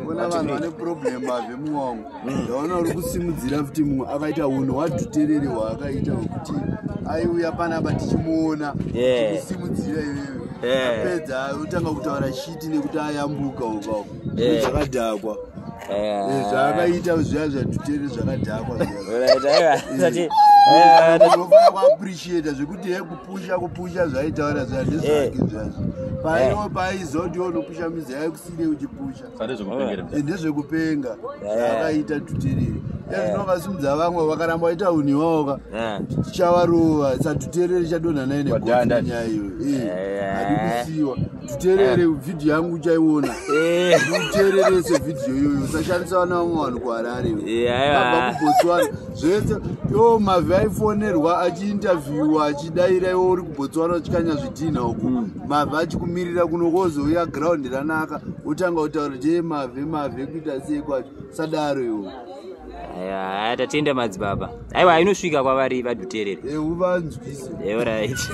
Kuna vanhu vane problem mavhe mumwe wangu. Ndaona uri kusimudzira futi mumwe akaita unhu hwadhuterere hwaakaita hwekuti aiuya panapa tichimuona tichikusimudzira iwewe. Apedza otanga kutaura shiti nekuti ayambuka uka zvakadhakwa. Zvaakaita zviya zvadhuterere zvakadhakwa zviya. Unofanira kuappreciata zvekuti ye kupusha kupusha zvaitaura zviya ndezvake zvazvo. Paiwo paaiziva kuti iwe unopusha mizi yaikusire uchipusha. Ndezvekupenga zvaakaita Dhuterere. Ezvino vasimudza vamwe vakaramba vaita unhu iwawoka tichavarova sadhuterere chadonha naye negoti nenyaya iyoyo. Hadi kusiyiwa Dhuterere. Vhidhiyo yangu uchaiona, uteererese vhidhiyo iyoyo. Usashandisa vana vamwe vanhu kuHarare abva kuBotswana zvese. Iwo Mavhi aifonerwa achiinterviewa achidaira, iwo uri kuBotswana uchikanya zvidhinha uku. Mavhi achikumirira kuno, kwozouya ground ranaka, wotanga kutaura kuti e Mavhi, Mavhi kuita sei kwacho. Sadaro iwo. Aiwa, tatenda madzibaba. Aiwa, inosvika kwavari vaDhuterere. Uvanzwise. Alright.